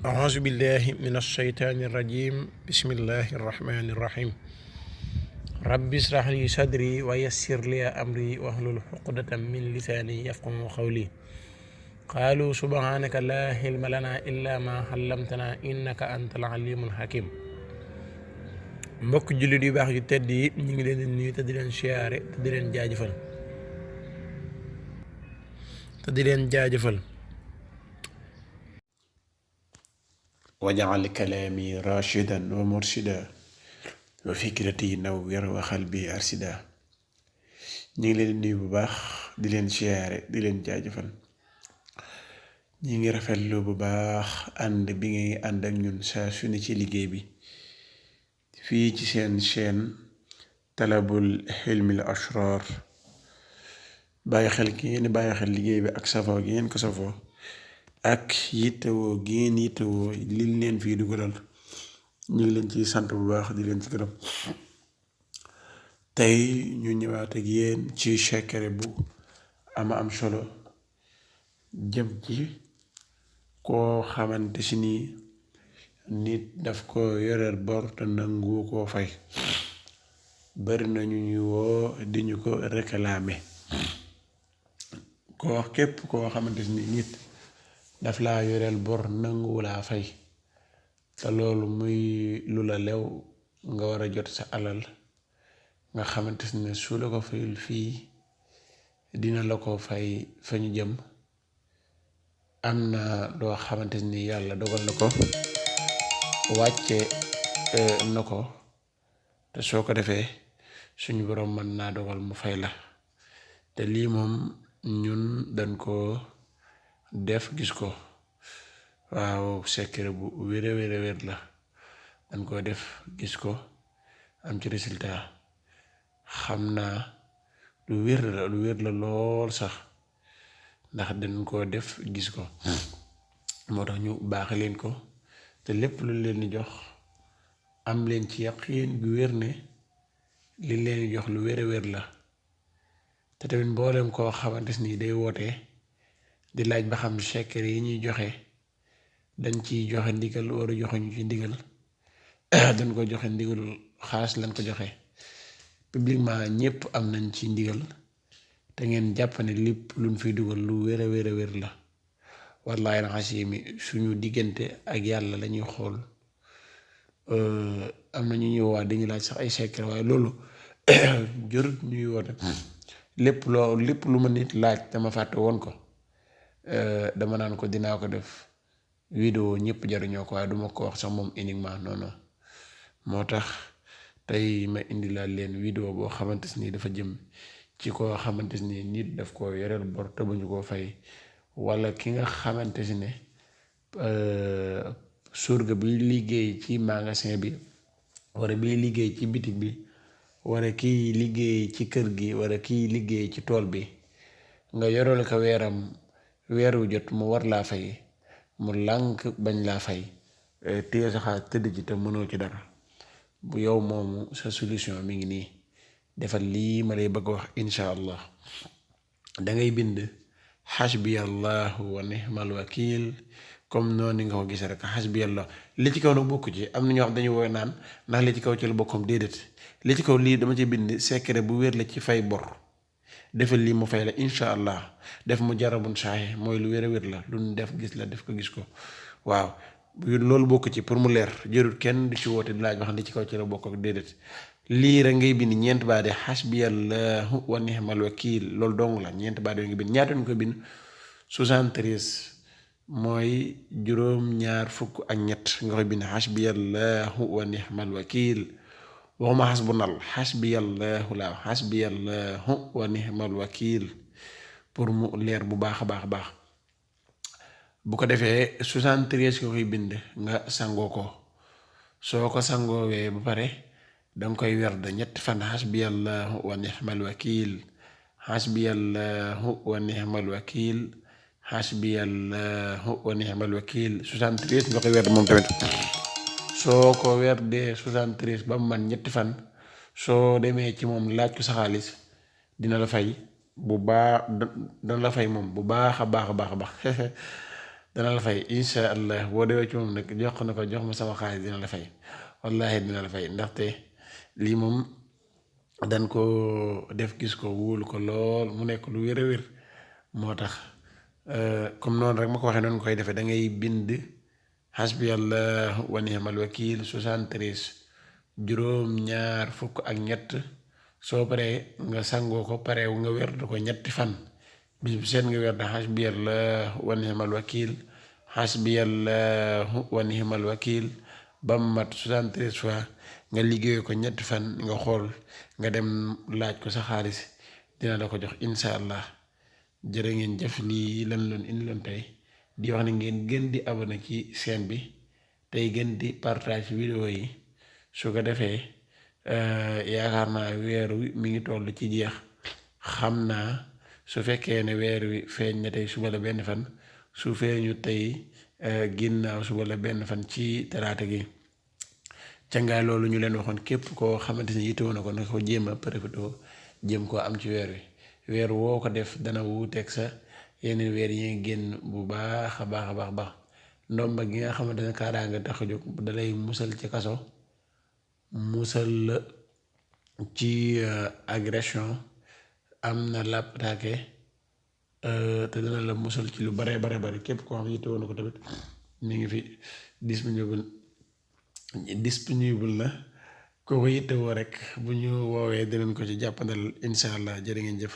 أعوذ بالله من الشيطان الرجيم بسم الله الرحمن الرحيم رب اشرح لي صدري ويسر لي أمري واحلل عقدة من لساني يفقهوا قولي قالوا سبحانك لا علم لنا إلا ما علمتنا إنك أنت العليم الحكيم mbokk jullit yu baax yu tedd yi ñu ngi leen di nuyu te di leen siyaare te di leen jaajëfal waj'al kalaami rashidan wa murshida wa fikrati nawwir wa qalbi arshida ñu ngi leen di nuyu bu baax di leen siyaare di leen jaajëfal ñi ngi rafetlu bu baax ànd bi ngay ànd ak ñun saa su ne ci liggéey bi fii ci seen chaîne talabul hilmil ashrar bàyyi xel gi ngeen bàyyi xel liggéey bi ak safoo gi ngeen ko safoo ak yittewoo gi ngeen yittewoo liñ leen fii dugalal ñu ngi leen ci sant bu baax di leen ci gërëm tey ñu ñëwaat ak yéen ci secret bu am solo jëm ci koo xamante si nii nit daf ko yoreel bor te nangu koo fay bari na ñu ñu woo di ñu ko réclamer koo képp koo xamante si nii nit daf laa yoreel bor nangu laa fay te loolu muy lu la lew nga war a jot sa alal nga xamante ne su la ko fayul fii dina la ko fay fa ñu jëm am na loo xamante ni yàlla dogal na ko wàcce na ko te soo ko defee suñu boroom mën naa dogal mu fay la te lii moom ñun dañ ko def gis ko waaw secret bu wér la dañ ko def gis ko am ci résultat xam naa lu wér la lool sax ndax dañ ko def gis ko moo tax ñu baax leen ko te lépp lu leen di jox am leen ci yaqiin gu wér ne li leen di jox lu wér la te tamit mboolem koo xamante ni day woote di laaj ba xam secret yi ñuy joxe dañ ciy joxe ndigal war a joxe ñu ci ndigal dañ ko joxe ndigal xaas lañ ko joxe publiquement ñëpp am nañ ci ndigal te ngeen jàpp ne lépp luñ fi dugal lu wér la wallaahi alxasiimi suñu diggante ak yàlla lañuy xool am na ñu ñuy wax dañu laaj sax ay secret waaye loolu jërut ñuy woote lépp lu ma nit laaj dama fàtte woon ko dama naan ko dinaa ko def vidéo ñëpp jaruñoo ko waaye duma ko wax sax moom uniquement non moo tax tey ma indi laa leen vidéo boo xamante ni dafa jëm ci koo xamante ni nit daf ko yoreel bor te bu ñu koo fay walla ki nga xamante ne surga bi liggéey ci magasin bi walla bi liggéey ci bitig bi walla kiy liggéey ci kër gi walla kiy liggéey ci tool bi nga yoreel ko weer wu jot mu war laa fay mu lànk bañ laa fay téye sa xaalis tëdd ci te mënoo ci dara bu yow moomu sa solution mi ngi nii defal lii ma lay bëgg wax insha allah dangay bind xasbiyallahu wa nihmal wakil comme noonu nga ko gisee rek xasbiyallah li ci kaw nag bokku ci am na ñoo xam dañu woy naan ndax li ci kaw ci la bokkom déedéet li ci kaw lii dama ci bind secret bu wér la ci fay bor defal lii mu fay la insha allah def mu jarabun saaxe mooy lu wér la lu ñu def gis la def ko gis ko waaw loolu bokk ci pour mu leer jërul kenn du ci woote di laaj wax li ci kaw ci la bokk ak déedéet lii rek ngay bind ñeent baa de xasbiyallahu wa nihmal wakil loolu dong la ñeent baa de nga bind ñaata ñu ko bind 73 mooy juróom-ñaar fukk ak ñett nga koy bind xasbiyallahu wa nihmal wakil waxuma xasbunal xasbiyallahu la xasbiyallahu wa nihmal wakil pour mu leer bu baax a baax bu ko defee 73 nga koy bind nga sangoo ko soo ko sangoowee ba pare danga koy werd ñetti fan xasbiyallahu wa nihmal wakil xasbiyallahu wa nihmal wakil xasbiyallahu wa nihmal wakil 73 nga koy werd moom tamit soo ko werdee 73 ba mu man ñetti fan soo demee ci moom laaj ko sa xaalis dina la fay bu baax dana la fay moom bu baax a baax dana la fay incha allah boo demee ci moom nag jox na ko jox ma sama xaalis dina la fay wallahi dina la fay ndaxte lii moom dañ ko def gis ko wóolu ko lool mu nekk lu wér a wér moo tax comme noonu rek ma ko waxee noonu koy defee da ngay bind xasbi allah wa ni'mal wakil 73 juróom ñaar fukk ak ñett soo paree nga sangoo ko pareewu nga werdu ko ñetti fan bis bu seet nga werdu xasbi allah wa ni'mal wakil xasbi allah wa ni'mal wakil ba mu mat 73 fois nga liggéey ko ñetti fan nga xool nga dem laaj ko sa xaalis dina la ko jox incha allah jërë ngeen jëf lii lan loon indi loon tey di wax ne ngeen gën di abonné ci chaîne bi tey gën di partage vidéo yi su ko defee yaakaar naa weer wi mi ngi toll ci jeex xam naa su fekkee ne weer wi feeñ na tey suba la benn fan su feeñu tey ginnaaw suba la benn fan ci talaata gi cangaay loolu ñu leen waxoon képp koo xamante ni yittewoo na ko naka ko jéem a profité jéem koo am ci weer wi weer woo ko def dana wuuteeg sa yeneen weer yi nga génn bu baax a baax a baax ndomba gi nga xamante ne kaaraanga tax a jóg dalay musal ci kaso musal la ci agression am na làpptaake te dana la musal ci lu bare bare képp koo xam ne yittewoo na ko tamit mi ngi fi disponible na koo ko yittewoo rek bu ñu woowee dinañ ko ci jàppandal incha allah jërë ngeen jëf.